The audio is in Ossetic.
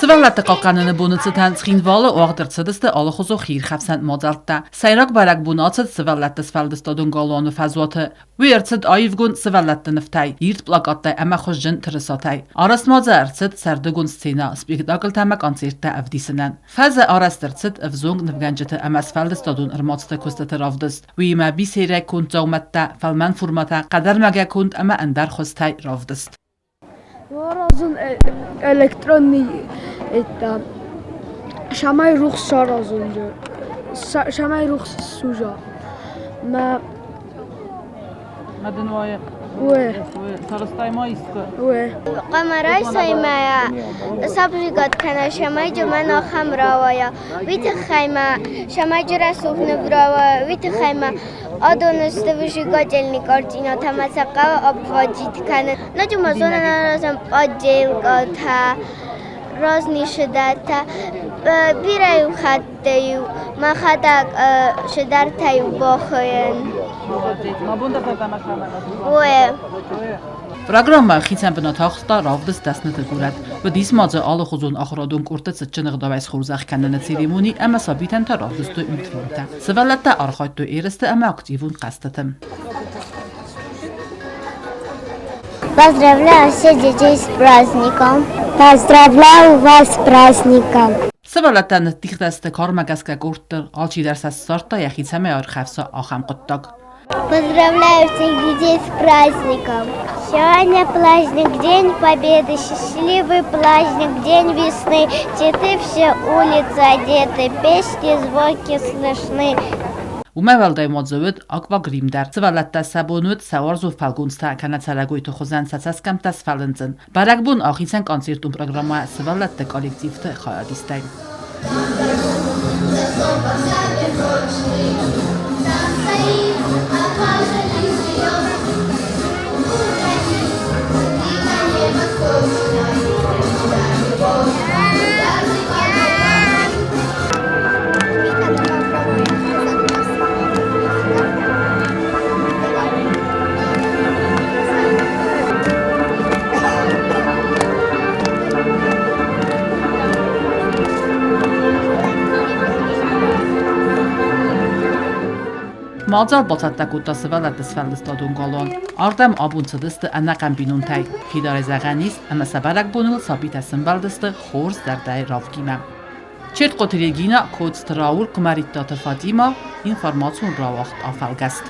Сывӕллӕтты хъахъхъӕныны боны цытӕн Цхинвалы уагъд ӕрцыдысты алыхуызон хиирхӕфсӕн мадзӕлттӕ. Сӕйраг бӕрӕгбон ацыд сывӕллӕтты сфӕлдыстадон галуаны фӕзуаты. Уый ӕрцыд аивгонд сывӕллӕтты нывтӕй, ирд плакаттӕй ӕмӕ хуызджын тырысатӕй. Арӕзт ма дзы ӕрцыд сӕрдыгон сценӕ, спектаклтӕ ӕмӕ концерттӕ ӕвдисынӕн. Фӕзы арӕзт ӕрцыд ӕвзонг нывгӕнджыты ӕмӕ сфӕлдыстадон ӕрмадзты куыстыты равдыст. Уыимӕ бисерӕй конд дзаумӕттӕ, фӕлмӕн формӕтӕ, хъӕдӕрмӕгӕй конд ӕмӕ ӕндӕр хуызтӕй равдыст. Аразын электронный это самай рухс саразын, самай рухс сужа. Мӕ Мӕ дын уайы. Уе. Сарӕзтай ма искуы? Уе. Къамарай саймӕ сабжигад кӕна сӕмӕджы мӕн ахӕм рауайа. Уый тыххӕй ма сӕмӕджы рӕсугъд ныв рауайа, уый тыххӕй ма адоны сты выжигательный картинӕтӕ ӕмӕ сӕ хъӕуы обводить кӕнын. Ноджы ма зонын аразӕм подделкӕтӕ, разный шедатӕ. Бирӕ-иу хатт-иу мӕхӕдӕг шедартӕ-иу бахуыйын. Уе. Программӕ хицӕн бынат ахста равдыст дӕсныты горӕт. Уыдис ма дзы алыхуызон ахуырадон къордты цытджын ӕгъдауӕй схорзӕх кӕныны церемони ӕмӕ сабитӕн та равдыстой мультфильмтӕ. Сывӕллӕттӕ архайдтой ерысты ӕмӕ активон хъӕзтыты. Поздравляю всех детей с праздником! Поздравляю вас с праздником! Сывӕллӕттӕ ныддихтӕ сты кармӕ гӕсгӕ къордты, алчидӕр сӕ ссардта йӕхи цӕмӕй ӕрхӕфса, ахӕм хъуыддаг. Поздравляю всех детей с праздником! Сегодня праздник, День Победы, счастливый праздник, День весны. Цветы все улицы одеты, песни, звуки слышны. Уымӕй уӕлдай ма дзы уыд аквагрим дӕр. Сывӕллӕттӕ сӕ бон уыд сӕ уарзон фӕлгонцтӕ кӕнӕ цӕрӕгойты хуызӕн сӕ цӕсгӕмттӕ сфӕлындзын. Бӕрӕгбон ахицӕн концертон программӕ сывӕллӕтты коллективты хайадистӕй. Мадзал бацӕттӕ кодта сывӕллӕтты сфӕлдыстадон галуан. Ардӕм абон цыдысты ӕнӕхъӕн бинонтӕй. Фидарӕй зӕгъӕн ис, ӕмӕ сӕ бӕрӕгбоныл сабитӕ сӕмбӕлдысты хорз зӕрдӕйы равгимӕ. Чертхъоты Регина, Коцты Раур, Куымӕридтаты Фатимӕ, информацион рауагъд афӕлгӕст.